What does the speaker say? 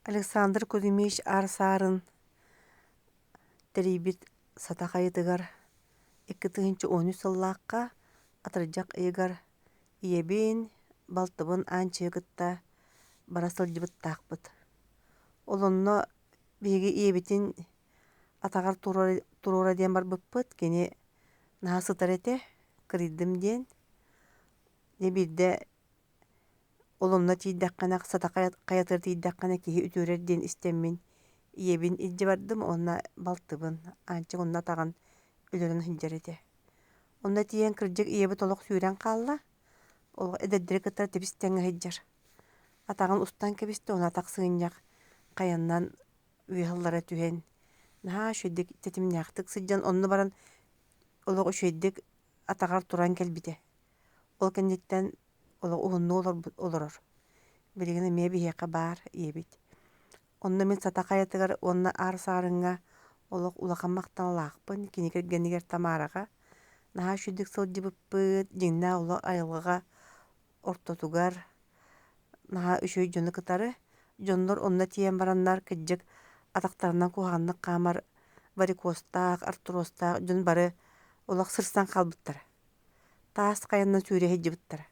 Александр Кузьмич Аар Саарын тэрийбит Сата хайатыгар 2013 сыллаахха атырдьах ыйыгар ийэбин, балтыбын Аанчыйы кытта бара сылдьыбыттаахпыт. Ол онно биһиги ийэбитин атаҕар туруора диэн барбыппыт, кини наһаа сытар этэ, кырыйдым диэн. Дьэ биирдэ Ол онно тиийдэххинэ, сата хайатыгар тиийдэххинэ киһи үтүөрэр диэн истэммин ийэбин илдьэ бардым уонна балтыбын Аанчык онно атаҕын өлөрөн сылдьар этэ. Онно тиийэн кырдьык ийэбит олох сүүрэн хаалла, олох эдэрдэри кытта тэбис-тэҥҥэ сылдьар. Атаҕын устан кэбистэ уонна атах сыгынньах хайаннан үөһэ аллара түһэн наһаа үчүгэйдик тэтимнээхтик сылдьан онно баран олох үчүгэйдик атаҕар туран кэлбитэ. Ол кэнниттэн олох уһуннук олорбут олорор. Билигин эмиэ биһиэхэ баар ийэбит. Онно мин Сата хайатыгар уонна Аар Саарыҥҥа олох улахан махталлаахпын кини кэргэнигэр Тамараҕа. Наһаа үчүгдүк сылдьыбыппыт, дьиҥнээх олох айылҕаҕа ортотугар наһаа үчүгэй дьону кытары. Дьоннор онно тиийэн бараннар кырдьык атахтарынан куһаҕаннык хаамар варикозтаах, артрозтаах дьон бары олох сырсан хаалбыттара. Таас хайанан сүүрэ сылдьыбыттара.